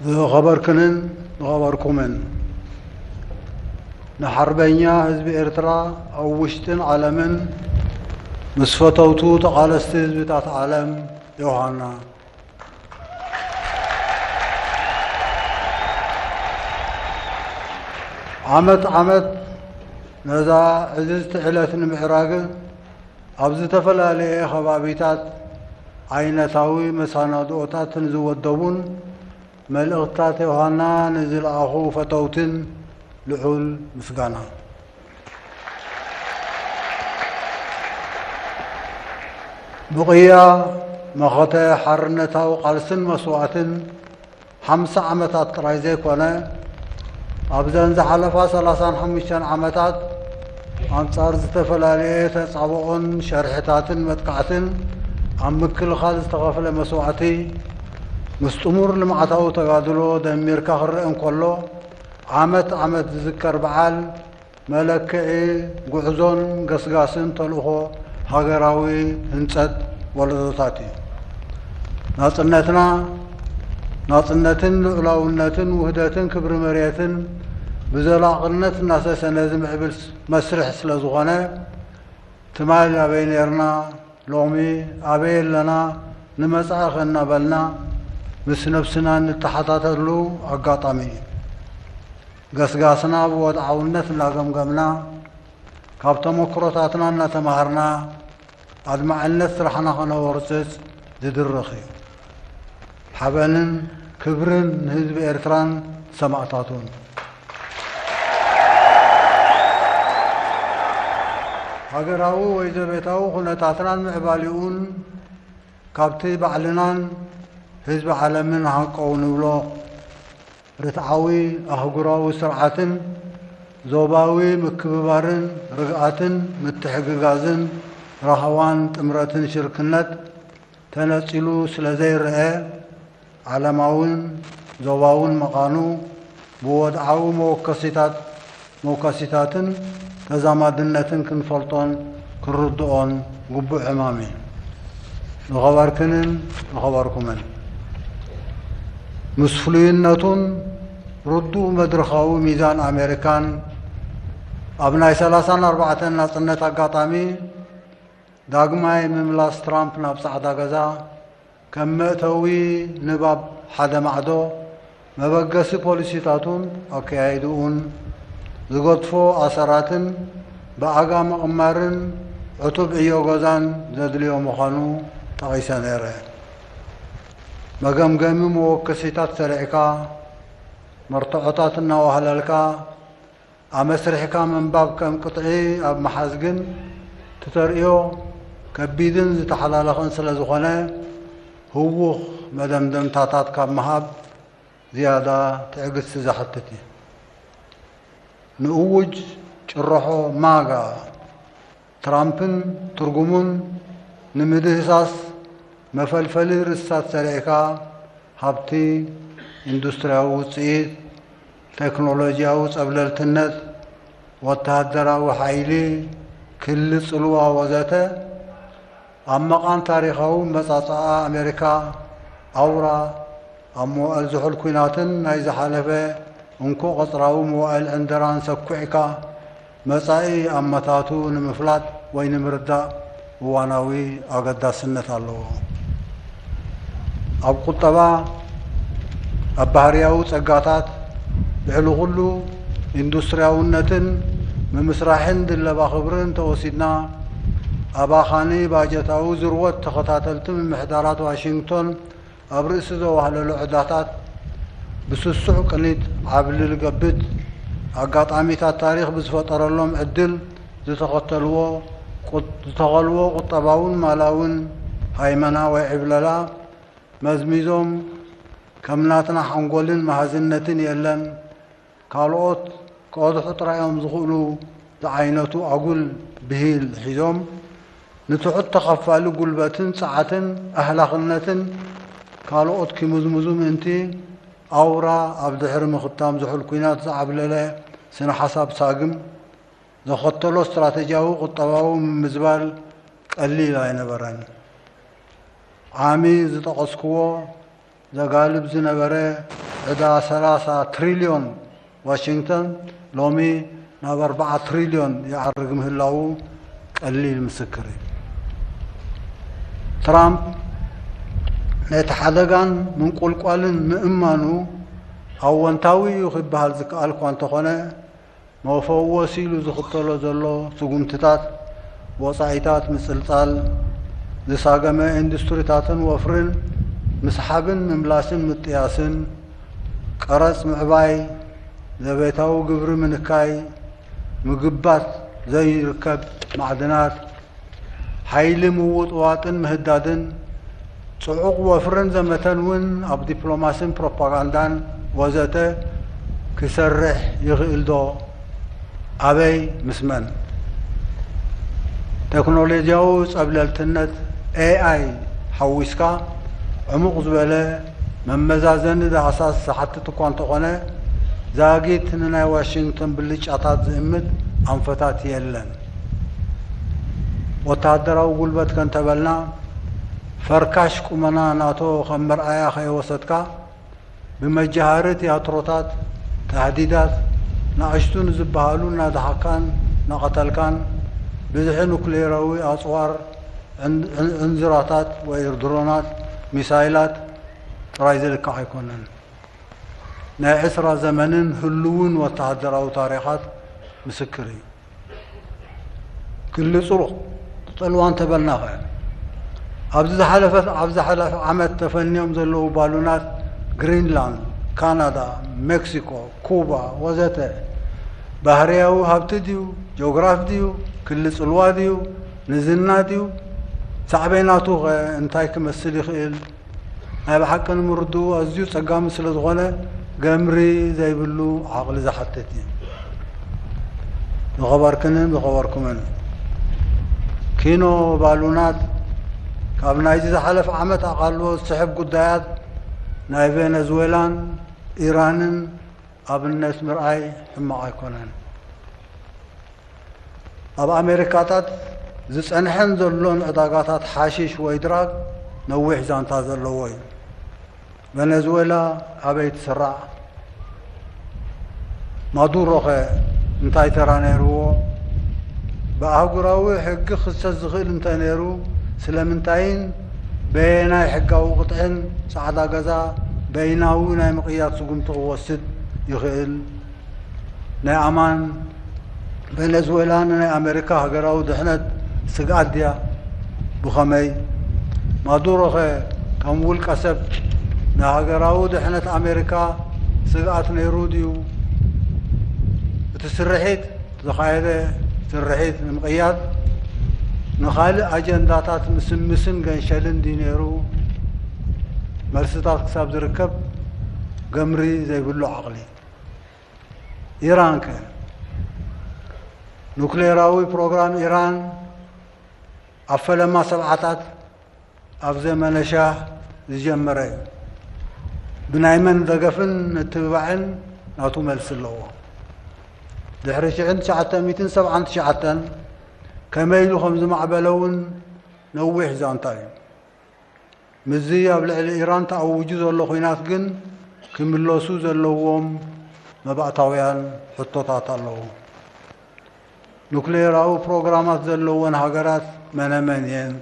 ዝኸበርክንን ዝኸበርኩምን፣ ንሓርበኛ ህዝቢ ኤርትራ ኣብ ውሽጥን ዓለምን፣ ምስ ፈተውቱ ተቓለስቲ ህዝብታት ዓለም ዮሃና። ዓመት ዓመት ነዛ ዕዝዝቲ ዕለት ንምዕራግ ኣብ ዝተፈላለየ ከባቢታት ዓይነታዊ መሰናድኦታት ንዝወደቡን መልእኽትታት ዮሃና ንዝለኣኹ ፈተውትን ልዑል ምስጋና። ብቕያ መኸተ ሓርነታዊ ቃልስን መስዋእትን ሓምሳ ዓመታት ጥራይ ዘይኮነ፣ ኣብዘን ዝሓለፋ ሰላሳን ሓሙሽተን ዓመታት ኣንጻር ዝተፈላለየ ተጻብኦን ሸርሕታትን መጥቃዕትን ኣብ ምክልኻል ዝተኸፍለ መስዋእቲ፣ ምስ ጥሙር ልምዓታዊ ተጋድሎ ደሚርካ ክረአ እንከሎ፣ ዓመት ዓመት ዝዝከር በዓል መለክዒ ጉዕዞን ገስጋስን ተልእኾ ሃገራዊ ህንጸት ወለዶታት እዩ። ናጽነትና፣ ናጽነትን ልዑላውነትን ውህደትን ክብሪ መሬትን ብዘላቕነት እናሰሰነ ዝምዕብል መስርሕ ስለ ዝኾነ፣ ትማል ኣበይ ኔርና፣ ሎሚ ኣበይ ኣለና፣ ንመጻኢ ከ እናበልና ምስ ነብስና እንተሓታተሉ ኣጋጣሚ እዩ። ገስጋስና ብወድዓውነት እናገምገምና፣ ካብ ተመክሮታትና እናተማሃርና፣ ኣድማዕነት ስራሕና ከነወርጽጽ ዝድርኽ እዩ። ሓበንን ክብርን ንህዝቢ ኤርትራን ሰማእታቱን። ሃገራዊ ወይ ዘቤታዊ ኩነታትናን ምዕባሊኡን ካብቲ ባዕልናን ህዝቢ ዓለምን ሃንቀው ንብሎ ርትዓዊ ኣህጉራዊ ስርዓትን ዞባዊ ምክብባርን ርግኣትን ምትሕግጋዝን ራህዋን ጥምረትን ሽርክነት ተነጺሉ ስለ ዘይረኣ፣ ዓለማውን ዞባውን መቓኑ ብወድዓዊ መወከሲታት መወከሲታትን ተዛማድነትን ክንፈልጦን ክንርድኦን ግቡእ ዕማም እዩ። ዝኸበርክንን ዝኸበርኩምን፣ ምስ ፍሉይነቱን ርዱእ መድረኻዊ ሚዛን ኣሜሪካን፣ ኣብ ናይ ሰላሳን ኣርባዕተን ናጽነት ኣጋጣሚ ዳግማይ ምምላስ ትራምፕ ናብ ጻዕዳ ገዛ፣ ከም መእተዊ ንባብ ሓደ ማዕዶ፣ መበገሲ ፖሊሲታቱን ኣከያይድኡን፣ ዝገድፎ ኣሰራትን ብኣጋ ምቕማርን ዕቱብ ዕዮ ገዛን ዘድልዮ ምዃኑ ጠቒሰ ነይረ። መገምገሚ መወከሲታት ሰሪዕካ፣ መርትዖታት እናዋህለልካ፣ ኣመስሪሕካ ምንባብ ከም ቅጥዒ ኣብ ምሓዝ ግን፣ እቲ ተርእዮ ከቢድን ዝተሓላለኸን ስለ ዝኾነ፣ ህዉኽ መደምደምታታት ካብ ምሃብ ዝያዳ ትዕግስቲ ዘሓትት እዩ። ንእዉጅ ጭርሖ ማጋ ትራምፕን ትርጉሙን ንምድህሳስ መፈልፈሊ ርእስታት ሰሪዕካ፣ ሃብቲ፣ ኢንዱስትርያዊ ውጽኢት፣ ቴክኖሎጂያዊ ጸብለልትነት፣ ወተሃደራዊ ሓይሊ፣ ክሊ ጽልዋ ወዘተ፣ ኣብ መቓን ታሪኻዊ መጻጽኣ ኣሜሪካ ኣውራ ኣብ መዋእል ዝሑል ኲናትን ናይ ዝሓለፈ እንኮ ቀጽራዊ መዋእል ዕንደራን ሰኲዕካ፣ መጻኢ ኣመታቱ ንምፍላጥ ወይ ንምርዳእ እዋናዊ ኣገዳስነት ኣለዎ። ኣብ ቁጠባ፣ ኣብ ባህርያዊ ጸጋታት፣ ልዕሊ ኩሉ ኢንዱስትርያውነትን ምምስራሕን ድለባ ክብርን ተወሲድና፣ ኣባኻኒ ባጀታዊ ዝርወት ተኸታተልቲ ምምሕዳራት ዋሽንግቶን ኣብ ርእሲ ዘዋህለሎ ዕዳታት፣ ብስሱዕ ቅኒት ዓብሊ ልገብት ኣጋጣሚታት ታሪኽ ብዝፈጠረሎም ዕድል ዝተኸተልዎ ቁ-፣ ዝተኸልዎ ቁጠባውን ማላውን ሃይመና ወይ ዕብለላ መዝሚዞም፣ ከም ናትና ሓንጎልን መሃዝነትን የለን፣ ካልኦት ክቐድሑ ጥራይ እዮም ዝኽእሉ ዝዓይነቱ ኣጉል ብሂል ሒዞም፣ ንትሑት ተኸፋሊ ጉልበትን ጸዓትን ኣህላኽነትን ካልኦት ኪምዝምዙ ምእንቲ፣ ኣውራ ኣብ ድሕሪ ምኽታም ዝሑል ኲናት ዝዓብለለ ስነ ሓሳብ ሳግም፣ ዘኸተሎ ስትራተጂያዊ ቁጠባዊ ምምዝባል ቀሊል ኣይነበረን። ዓሚ ዝጠቐስክዎ ዘጋልብ ዝነበረ ዕዳ ሰላሳ ትሪልዮን ዋሽንግተን ሎሚ ናብ ኣርባዓ ትሪልዮን ይዓርግ ምህላዉ ቀሊል ምስክር እዩ። ትራምፕ ነቲ ሓደጋን ምንቁልቋልን ምእማኑ ኣወንታዊ እዩ ክበሃል ዝከኣል እኳ እንተኾነ፣ መፈወስ ኢሉ ዝኽተሎ ዘሎ ስጉምትታት፣ ወጻኢታት ምጽልጻል፣ ዝሳገመ ኢንዱስትሪታትን ወፍርን ምስሓብን ምምላስን ምጥያስን፣ ቀረጽ ምዕባይ፣ ዘቤታዊ ግብሪ ምንካይ፣ ምግባት ዘይርከብ ማዕድናት፣ ሓይሊ ምውጥዋጥን ምህዳድን፣ ጽዑቕ ወፍርን ዘመተን እውን ኣብ ዲፕሎማስን ፕሮፓጋንዳን ወዘተ ክሰርሕ ይኽእል ዶ? ኣበይ? ምስ መን? ቴክኖሎጂያዊ ጸብለልትነት ኤኣይ ሓዊስካ ዕሙቕ ዝበለ መመዛዘኒ ዳህሳስ ዝሓትት እኳ እንተኾነ፣ ዛጊት ንናይ ዋሽንግተን ብልጫታት ዝእምት ኣንፈታት የለን። ወተሃደራዊ ጉልበት ከንተበልና፣ ፈርካሽ ቁመና ናቶ ከም መርኣያ ከይወሰድካ፣ ብመጃሃሪ ትያትሮታት፣ ታህዲዳት፣ ንኣሽቱ ንዝበሃሉ እናደሓካን እናቐተልካን፣ ብዝሒ ኑክሌራዊ ኣጽዋር፣ ዕን-፣ ዕን-፣ ዕንዝራታት ወይ ድሮናት፣ ሚሳይላት ጥራይ ዝልካዕ ኣይኮነን። ናይ ዕስራ ዘመንን ህሉውን ወተሃደራዊ ታሪኻት ምስክር እዩ። ክሊ ጽሩቕ ጽልዋ እንተበልናኸ፣ ኣብዚ ዝሓለፈት፣ ኣብ ዝሓለፈ ዓመት ተፈንዮም ዘለዉ ባሉናት ግሪንላንድ፣ ካናዳ፣ ሜክሲኮ፣ ኩባ ወዘተ ባህርያዊ ሃብቲ ድዩ? ጂኦግራፍ ድዩ? ክሊ ጽልዋ ድዩ? ንዝና ድዩ? ሳዕቤናቱ ኸ እንታይ ክመስል ይኽእል? ናይ ብሓቂ ንምርድኡ ኣዝዩ ጸጋሚ ስለ ዝኾነ፣ ገምሪ ዘይብሉ ዓቕሊ ዝሓትት እዩ። ዝኸበርክንን ዝኸበርኩምን፣ ኪኖ ባሉናት ካብ ናይዚ ዝሓለፈ ዓመት ኣቓልቦ ዝስሕብ ጉዳያት ናይ ቬነዝዌላን ኢራንን ኣብነት ምርኣይ ሕማቕ ኣይኮነን። ኣብ ኣሜሪካታት ዝጸንሐን ዘሎን ዕዳጋታት ሓሺሽ ወይ ድራግ ነዊሕ ዛንታ ዘለዎ እዩ። ቨነዝዌላ ኣበይ ትስራዕ? ማዱሮኸ እንታይ ተራ ነይርዎ? ብኣህጉራዊ ሕጊ ክኽሰስ ዝኽእል እንተ ነይሩ፣ ስለምንታይን በየናይ ሕጋዊ ቅጥዕን ጻዕዳ ገዛ በይናዊ ናይ ምቕያድ ስጉምቲ ክወስድ ይኽእል? ናይ ኣማን ቬነዝዌላ ንናይ ኣሜሪካ ሃገራዊ ድሕነት ስግኣት ድያ? ብኸመይ? ማዱሮኸ ከም ውልቀ ሰብ ንሃገራዊ ድሕነት ኣሜሪካ ስግኣት ነይሩ ድዩ? እቲ ስርሒት፣ ዝተኻየደ ስርሒት ንምቕያድ ንኻልእ ኣጀንዳታት ምስምስን ገንሸልን ድዩ ነይሩ? መልስታት ክሳብ ዝርከብ ገምሪ ዘይብሉ ዓቕሊ። ኢራን ከ? ኑክሌራዊ ፕሮግራም ኢራን ኣብ ፈለማ ሰብዓታት ኣብ ዘመነ ሻህ ዝጀመረ እዩ። ብናይ መን ደገፍን ምትብባዕን ናቱ መልሲ ኣለዎ። ድሕሪ ሽሕን ትሽዓተ ሚእትን ሰብዓን ትሽዓተን ከመይ ኢሉ ከም ዝማዕበለ እውን ነዊሕ ዛንታ እዩ። ምስዚ ኣብ ልዕሊ ኢራን ተኣዊጁ ዘሎ ኲናት ግን ክምለሱ ዘለዎም መባእታውያን ሕቶታት ኣለዉ። ኑክሌራዊ ፕሮግራማት ዘለወን ሃገራት መነመን እየን?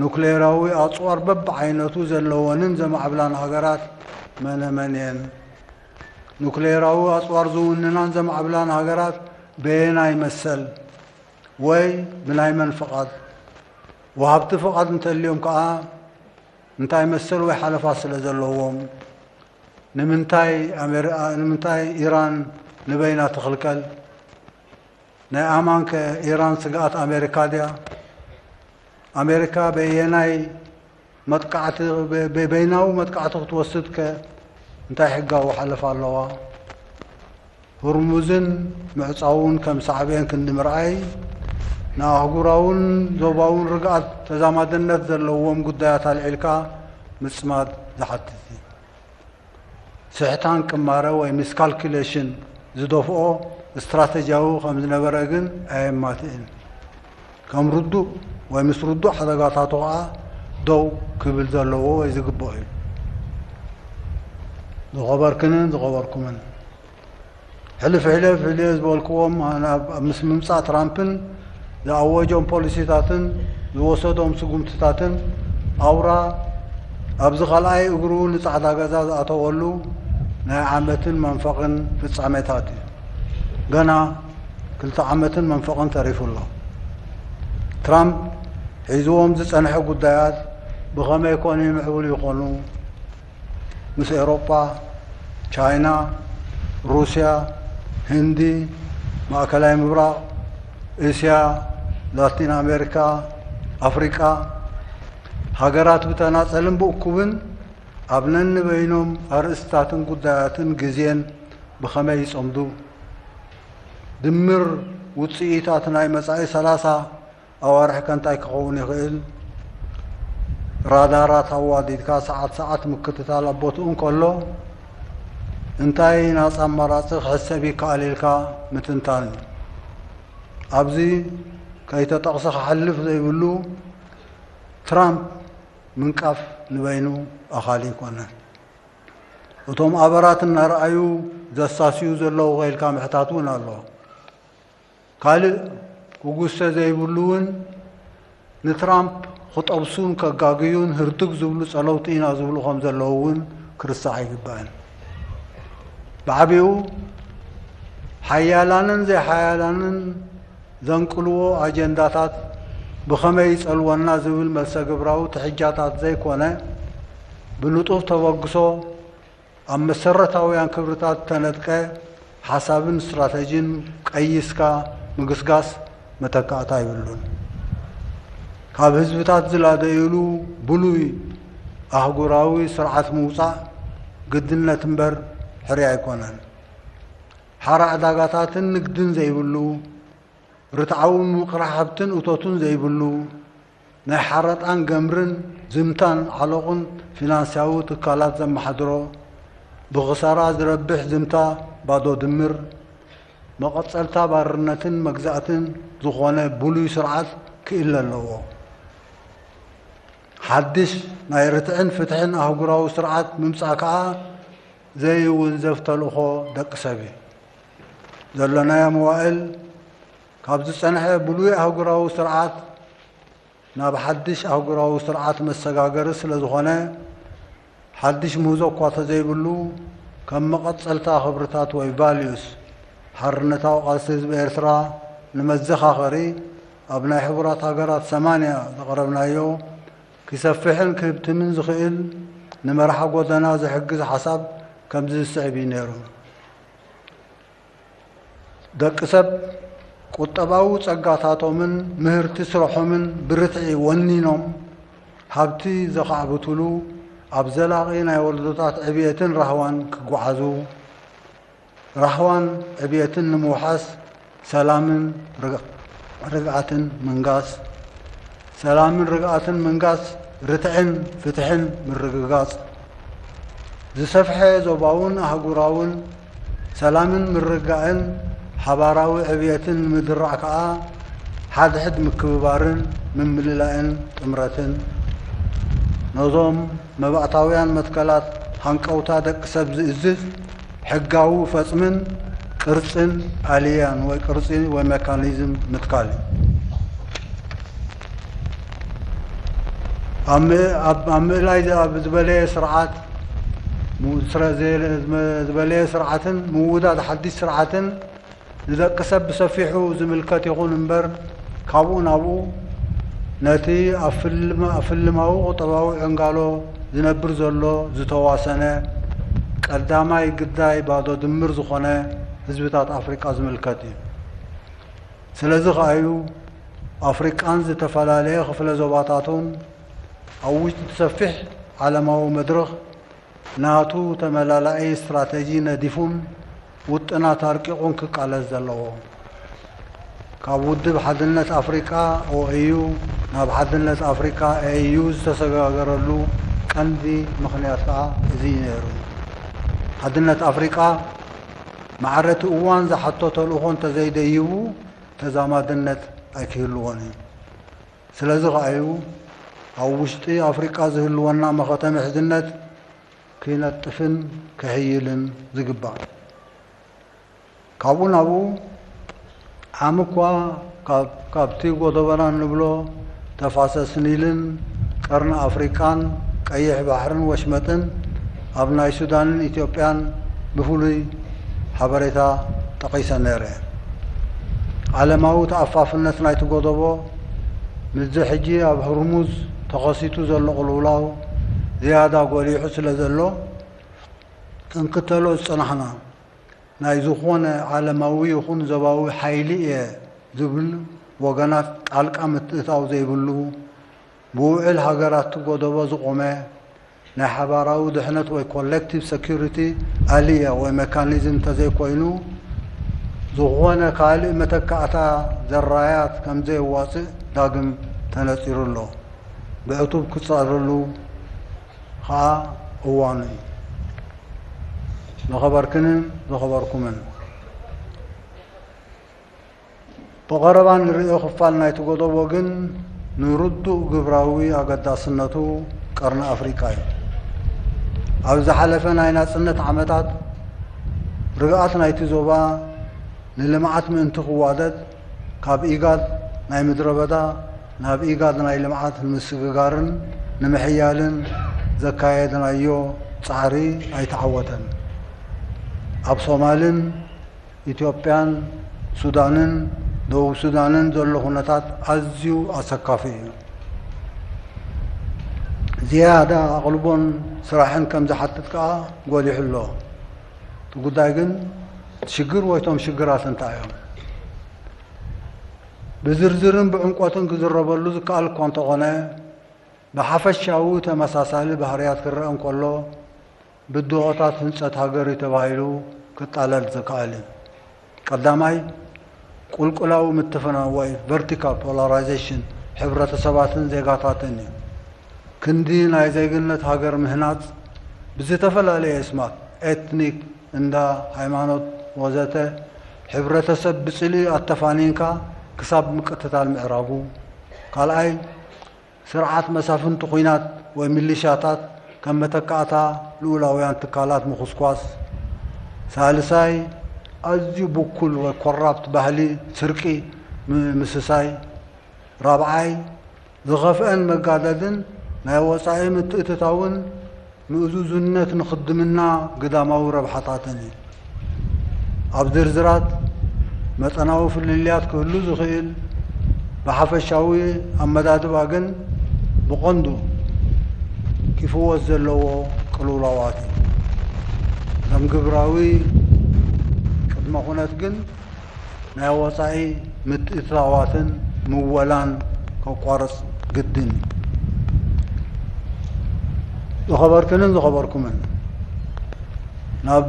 ኑክሌራዊ ኣጽዋር በብዓይነቱ ዘለወንን ዘማዕብላን ሃገራት መነመን እየን? ኑክሌራዊ ኣጽዋር ዝውንናን ዘማዕብላን ሃገራት በየናይ መሰል ወይ ብናይ መን ፍቓድ? ወሃብቲ ፍቓድ እንተልዮም ከኣ እንታይ መሰል ወይ ሓለፋ ስለ ዘለዎም? ንምንታይ ኣሜሪ-፣ ንምንታይ ኢራን ንበይና ትኽልከል? ናይ ኣማን ከ ኢራን ስግኣት ኣሜሪካ ድያ? ኣሜሪካ በየናይ መጥቃዕቲ፣ በ-፣ በ-፣ በይናዊ መጥቃዕቲ ክትወስድ ከ እንታይ ሕጋዊ ሓለፋ ኣለዋ? ሁርሙዝን ምዕጻውን ከም ሳዕቤን ክንዲ ምርኣይ፣ ንኣህጉራውን ዞባውን ርግኣት ተዛማድነት ዘለዎም ጉዳያት ኣልዒልካ ምጽማድ ዝሓትት እዩ። ስሕታን ቅማረ ወይ ሚስካልኩሌሽን ዝደፍኦ ስትራተጂያዊ ከም ዝነበረ ግን ኣየማትእን። ከም ርዱእ ወይ ምስ ርዱእ ሓደጋታቱ ከኣ ደው ክብል ዘለዎ ወይ ዝግብኦ እዩ። ዝኸበርክንን ዝኸበርኩምን፣ ሕልፍ ሕልፍ ኢለ ዝበልክዎም ኣብ ምስ ምምጻእ ትራምፕን ዝኣወጆም ፖሊሲታትን ዝወሰዶም ስጉምትታትን ኣውራ ኣብዚ ካልኣይ እግሩ ንጻዕዳ ገዛ ዝኣተወሉ ናይ ዓመትን መንፈቕን ፍጻሜታት እዩ። ገና ክልተ ዓመትን መንፈቕን ተሪፉ ኣሎ። ትራምፕ ሒዝዎም ዝጸንሐ ጉዳያት ብኸመይ ኮን ምዕቡል ይኾኑ? ምስ ኤውሮጳ፣ ቻይና፣ ሩስያ፣ ህንዲ፣ ማእከላይ ምብራቕ፣ እስያ፣ ላቲን ኣሜሪካ፣ ኣፍሪቃ፣ ሃገራት ብተናጸልን ብእኩብን ኣብ ነንበይኖም ኣርእስታትን ጉዳያትን ግዜን ብኸመይ ይጸምዱ? ድምር ውጽኢታት ናይ መጻኢ ሰላሳ ኣዋርሕ ከ እንታይ ክኸውን ይኽእል? ራዳራት ኣዋዲድካ ሰዓት ሰዓት ምክትታል ኣብ ቦትኡ እንከሎ፣ እንታይ ናጻ ኣማራጺ ክሕሰብ ይከኣል ኢልካ ምትንታን እዩ። ኣብዚ ከይተጠቕሰ ክሓልፍ ዘይብሉ፣ ትራምፕ ምንቃፍ ንበይኑ ኣኻሊ ኣይኮነን። እቶም ኣበራት እናረኣዩ ዘሳስዩ ዘለዉ ከ ኢልካ ምሕታት እውን ኣሎ። ካልእ ክጉሰ ዘይብሉ እውን ንትራምፕ ክጠብሱን ከጋግዩን ህርድግ ዝብሉ ጸለውቲ ኢና ዝብሉ ከም ዘለዉ እውን ክርስዕ ኣይግባእን። ብዓቢኡ ሓያላንን ዘይሓያላንን ዘንቅልዎ ኣጀንዳታት ብኸመይ ይጸልወና ዝብል መልሰ ግብራዊ ትሕጃታት ዘይኮነ፣ ብንጡፍ ተበግሶ ኣብ መሰረታውያን ክብርታት እተነጥቀ ሓሳብን ስትራተጂን ቀይስካ ምግስጋስ መተካእታ የብሉን። ካብ ህዝብታት ዝላደዩሉ ብሉይ ኣህጉራዊ ስርዓት ምውጻእ ግድነት እምበር ሕርያ ኣይኮነን። ሓራ ዕዳጋታትን ንግድን ዘይብሉ፣ ርትዓዊ ምምቕራሕ ሃብትን እቶትን ዘይብሉ፣ ናይ ሓረጣን ገምርን ዝምታን ዓሎቕን ፊናንስያዊ ትካላት ዘመሓድሮ፣ ብኽሳራ ዝረብሕ ዝምታ ባዶ ድምር፣ መቐጸልታ ባርነትን መግዛእትን ዝኾነ ብሉይ ስርዓት ክእለ ኣለዎ። ሓድሽ ናይ ርትዕን ፍትሕን ኣህጉራዊ ስርዓት ምምጻእ ከኣ ዘይውንዘፍ ተልእኾ ደቂ ሰብ እዩ። ዘሎናዮ መዋእል ካብ ዝጸንሐ ብሉይ ኣህጉራዊ ስርዓት ናብ ሓድሽ ኣህጉራዊ ስርዓት መሰጋገሪ ስለ ዝኾነ፣ ሓድሽ ምህዞ እኳ ተዘይብሉ፣ ከም መቐጸልታ ክብርታት ወይ ቫልዩስ ሓርነታዊ ቃልሲ ህዝቢ ኤርትራ ንመዘኻኸሪ ኣብ ናይ ሕቡራት ሃገራት ሰማንያ ዘቕረብናዮ ክሰፍሕን ክህብትምን ዝኽእል ንመርሓ ጎደና ዝሕግዝ ሓሳብ ከምዚ ዝስዕብ እዩ ነይሩ። ደቂ ሰብ ቁጠባዊ ጸጋታቶምን ምህርቲ ስርሖምን ብርትዒ ወኒኖም ሃብቲ ዘኻዕብትሉ ኣብ ዘላቒ ናይ ወለዶታት ዕብየትን ራህዋን ክጓዓዙ፣ ራህዋን ዕብየትን ንምውሓስ ሰላምን ርግ-፣ ርግኣትን ምንጋስ፣ ሰላምን ርግኣትን ምንጋስ ርትዕን ፍትሕን ምርግጋጽ፣ ዝሰፍሐ ዞባውን ኣህጉራውን ሰላምን ምርግጋእን ሓባራዊ ዕብየትን ንምድራዕ ከኣ ሓድሕድ ምክብባርን ምምልላእን ጥምረትን ነዞም መባእታውያን መትከላት ሃንቀውታ ደቂ ሰብ ዝእዝዝ ሕጋዊ ፈጽምን ቅርጽን ኣልያን ወይ ቅርጺ ወይ ሜካኒዝም ምትካል እዩ። ኣብ ም-፣ ኣብ፣ ኣብ ምእላይ ዝ-፣ ኣብ ዝበለየ ስርዓት፣ ሙ-፣ ስረ-፣ ዘ-፣ ዝበለየ ስርዓትን ምውዳድ ሓድሽ ስርዓትን ንደቂ ሰብ ብሰፊሑ ዝምልከት ይኹን እምበር፣ ካብኡ ናብኡ ነቲ ኣብ ፍልም-፣ ኣብ ፍልማዊ ቁጠባዊ ዕንጋሎ ዝነብር ዘሎ ዝተዋሰነ ቀዳማይ ግዳይ ባዶ ድምር ዝኾነ ህዝብታት ኣፍሪቃ ዝምልከት እዩ። ስለዚ ከኣ እዩ ኣፍሪቃን ዝተፈላለየ ክፍለ ዞባታቱን ኣብ ውሽጢ ሰፊሕ ዓለማዊ መድረኽ ናቱ ተመላላኢ ስትራተጂ ነዲፉን ውጥናት ኣርቂቑን ክቃለስ ዘለዎ። ካብ ውድብ ሓድነት ኣፍሪቃ፣ ኦኤዩ፣ ናብ ሓድነት ኣፍሪቃ፣ ኤዩ፣ ዝተሰጋገረሉ ቀንዲ ምኽንያት ከኣ እዚ እዩ ነይሩ። ሓድነት ኣፍሪቃ ማዕረ እቲ እዋን ዝሓቶ ተልእኾ እንተዘይደይቡ ተዛማድነት ኣይክህልዎን እዩ። ስለዚ ከኣ እዩ ኣብ ውሽጢ ኣፍሪቃ ዝህልወና መኸተ ምሕዝነት ክነጥፍን ክሕይልን ዝግባእ። ካብኡ ናብኡ ዓሚ እኳ ካብ- ካብቲ ጎደቦና እንብሎ ተፋሰስ ኒልን ቀርኒ ኣፍሪቃን ቀይሕ ባሕርን ወሽመጥን ኣብ ናይ ሱዳንን ኢትዮጵያን ብፍሉይ ሓበሬታ ጠቒሰ ነይረ። ዓለማዊ ተኣፋፍነት ናይቲ ጎደቦ ምስዚ ሕጂ ኣብ ህርሙዝ ተኸሲቱ ዘሎ ቅልውላው ዝያዳ ጎሊሑ ስለ ዘሎ፣ ክንክተሎ ዝጸናሕና ናይ ዝኾነ ዓለማዊ ይኹን ዞባዊ ሓይሊ እየ ዝብል ወገናት ጣልቃ ምትእታው ዘይብሉ፣ ብውዕል ሃገራት ጎደቦ ዝቖመ ናይ ሓባራዊ ድሕነት ወይ ኮሌክቲቭ ሰኪሪቲ ኣልያ ወይ ሜካኒዝም እንተዘይኮይኑ፣ ዝኾነ ካልእ መተካእታ ዘራያት ከምዘየዋጽእ ዳግም ተነጺሩ ኣሎ። ብዕቱብ ክጸርሉ ኸኣ እዋኑ እዩ። ዝኸበርክንን ዝኸበርኩምን፣ ብቐረባ ንርእዮ ክፋል ናይቲ ጎደቦ ግን ንርዱእ ግብራዊ ኣገዳስነቱ ቀርኒ ኣፍሪቃ እዩ። ኣብ ዝሓለፈ ናይ ናጽነት ዓመታት፣ ርግኣት ናይቲ ዞባ ንልምዓት ምእንቲ ክዋደድ፣ ካብ ኢጋድ ናይ ምድረ በዳ ናብ ኢጋድ ናይ ልምዓት ንምስግጋርን ንምሕያልን ዘካየድናዮ ጻዕሪ ኣይተዓወተን። ኣብ ሶማልን ኢትዮጵያን፣ ሱዳንን ደቡብ ሱዳንን ዘሎ ኩነታት ኣዝዩ ኣሰካፊ እዩ። ዝያዳ ኣቕልቦን ስራሕን ከም ዝሓትት ከኣ ጎሊሑ ኣሎ። እቲ ጉዳይ ግን፣ እቲ ሽግር ወይ እቶም ሽግራት እንታይ እዮም? ብዝርዝርን ብዕምቆትን ክዝረበሉ ዝከኣል እኳ እንተኾነ፣ ብሓፈሻዊ ተመሳሳሊ ባህርያት ክረአ እንከሎ፣ ብድሆታት ህንጸት ሃገር እዩ ተባሂሉ ክጣለል ዝከኣል እዩ። ቀዳማይ፣ ቁልቁላዊ ምትፍናን ወይ ቨርቲካል ፖላራይዜሽን ሕብረተሰባትን ዜጋታትን እዩ። ክንዲ ናይ ዜግነት ሃገር ምህናጽ፣ ብዝተፈላለየ ኣስማት፣ ኤትኒክ፣ እንዳ፣ ሃይማኖት፣ ወዘተ፣ ሕብረተሰብ ብጽልኢ ኣተፋኒንካ ክሳብ ምቅትታል ምዕራጉ። ካልኣይ፣ ስርዓት መሳፍንቲ ኲናት ወይ ሚሊሻታት ከም መተካእታ ልኡላውያን ትካላት ምኹስኳስ። ሳልሳይ፣ ኣዝዩ ብኩል ወይ ኮራፕት ባህሊ ስርቂ ም- ምስሳይ። ራብዓይ፣ ዝኸፍአን መጋደልን ናይ ወጻኢ ምትእትታውን ምእዙዝነት ንኽድምና ግዳማዊ ረብሓታትን እዩ። ኣብ ዝርዝራት መጠናዊ ፍልልያት ክህሉ ዝኽእል፣ ብሓፈሻዊ ኣመዳድባ ግን ብቐንዱ ክፍወስ ዘለዎ ቅልውላዋት እዩ። ከም ግብራዊ ቅድመ ኩነት ግን ናይ ወጻኢ ምትእትታዋትን ምወላን ከቋርጽ ግድን እዩ። ዝኸበርክንን ዝኸበርኩምን፣ ናብ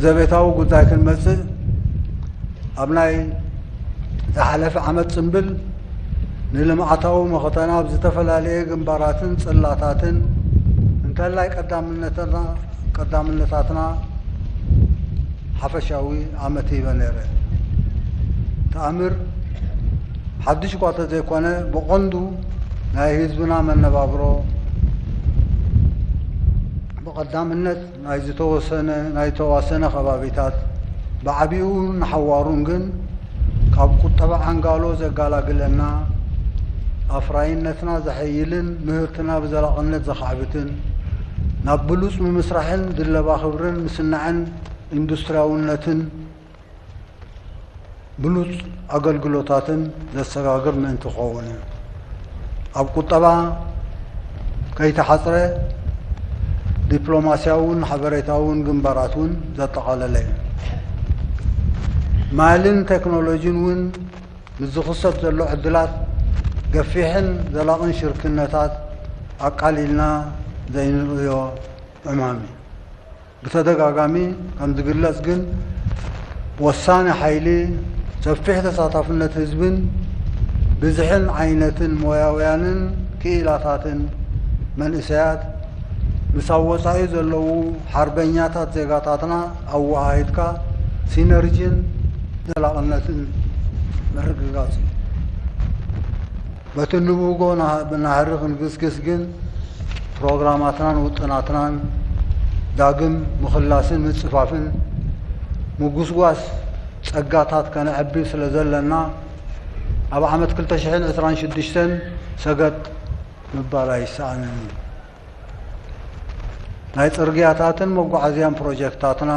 ዘቤታዊ ጉዳይ ክንመጽእ፣ ኣብ ናይ ዝሓለፈ ዓመት ጽምብል ንልምዓታዊ መኸተና ኣብ ዝተፈላለየ ግንባራትን ጽላታትን እንተላይ ቀዳምነትና ቀዳምነታትና ሓፈሻዊ ኣመት ሂበ ነይረ። ተኣምር ሓድሽ እኳ ተዘይኮነ፣ ብቐንዱ ናይ ህዝብና መነባብሮ፣ ብቐዳምነት ናይ ዝተወሰነ ናይ ተዋሰነ ከባቢታት፣ ብዓቢኡ ንሓዋሩን ግን ካብ ቁጠባ ዓንጋሎ ዘጋላግለና፣ ኣፍራይነትና ዘሐይልን ምህርትና ብዘላቕነት ዘኻዕብትን፣ ናብ ብሉጽ ምምስራሕን ድለባ ክብርን ምስናዕን ኢንዱስትሪያውነትን ብሉጽ ኣገልግሎታትን ዘሰጋግር ምእንቲ ክኸውን እዩ። ኣብ ቁጠባ ከይተሓጽረ፣ ዲፕሎማስያውን ሓበሬታውን ግንባራት እውን ዘጠቓለለ እዩ። ማልን ቴክኖሎጂን እውን ምስ ዝኽሰት ዘሎ ዕድላት፣ ገፊሕን ዘላቕን ሽርክነታት ኣቃሊልና ዘይንርእዮ ዕማም እዩ። ብተደጋጋሚ ከም ዝግለጽ ግን፣ ወሳኒ ሓይሊ ሰፊሕ ተሳታፍነት ህዝብን ብዝሕን ዓይነትን ሞያውያንን ክኢላታትን መንእሰያት ምስ ኣብ ወጻኢ ዘለዉ ሓርበኛታት ዜጋታትና ኣወሃሂድካ ሲነርጂን ዘላቕነትን ምርግጋጽ እዩ። በቲ ንብህጎ ናህሪ ክንግስግስ ግን ፕሮግራማትናን ውጥናትናን ዳግም ምኽላስን ምጽፋፍን ምጉስጓስ ጸጋታት ከነዕቢ ስለ ዘለና፣ ኣብ ዓመት ክልተ ሽሕን ዕስራን ሽዱሽተን ሰገጥ ምባል ኣይሰኣንን እዩ። ናይ ጽርግያታትን መጓዓዝያን ፕሮጀክታትና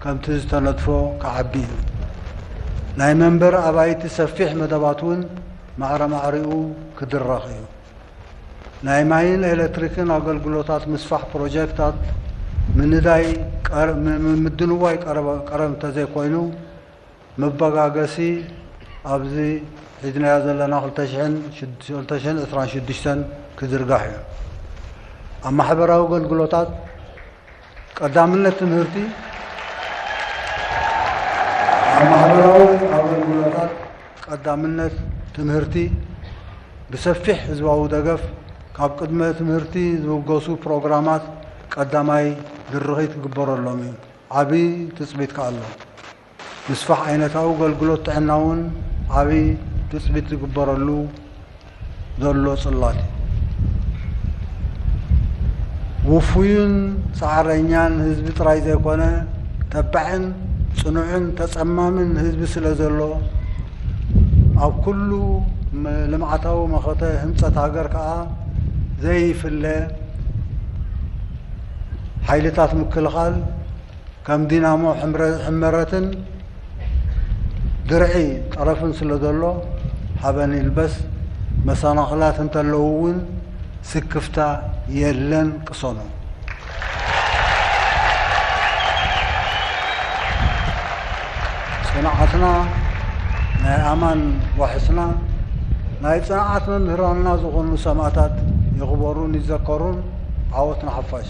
ከምቲ ዝተነድፎ ክዓቢ እዩ። ናይ መንበር ኣባይቲ ሰፊሕ መደባት እውን ማዕረ ማዕሪኡ ክድረኽ እዩ። ናይ ማይን ኤሌክትሪክን ኣገልግሎታት ምስፋሕ ፕሮጀክታት ምንዳይ ቀር-፣ ም-፣ ም-፣ ምድንዋይ ቀረበ-፣ ቀረብ እንተዘይኮይኑ፣ መበጋገሲ ኣብዚ ሒዝናዮ ዘለና ክልተ ሽሕን ሽድ-፣ ክልተ ሽሕን ዕስራን ሽዱሽተን ክዝርጋሕ እዩ። ኣብ ማሕበራዊ ኣገልግሎታት ቀዳምነት ትምህርቲ፣ ኣብ ማሕበራዊ ኣገልግሎታት ቀዳምነት ትምህርቲ፣ ብሰፊሕ ህዝባዊ ደገፍ ካብ ቅድመ ትምህርቲ ዝብገሱ ፕሮግራማት ቀዳማይ ድርኺት ክግበረሎም እዩ። ዓቢ ትጽቢት ከኣ ኣሎ። ምስፋሕ ዓይነታዊ ኣገልግሎት ጥዕና እውን ዓቢ ትጽቢት ዝግበረሉ ዘሎ ጽላት እዩ። ውፉይን ጻዕረኛን ህዝቢ ጥራይ ዘይኮነ፣ ተባዕን ጽኑዕን ተጸማምን ህዝቢ ስለ ዘሎ፣ ኣብ ኩሉ መ-፣ ልምዓታዊ መኸተ ህንጸት ሃገር ከኣ ዘይፍለ ሓይልታት ምክልኻል ከም ዲናሞ ሕምረ-፣ ሕመረትን ድርዒ ጠረፍን ስለ ዘሎ፣ ሓበን ይልበስ፣ መሰናኽላት እንተለዉ እውን ስክፍታ የለን፣ ቅሰኑ። ጽንዓትና ናይ ኣማን ዋሕስና፣ ናይ ጽንዓት መምህራንና ዝኾኑ ሰማእታት ይኽበሩን ይዘከሩን። ዓወት ንሓፋሽ።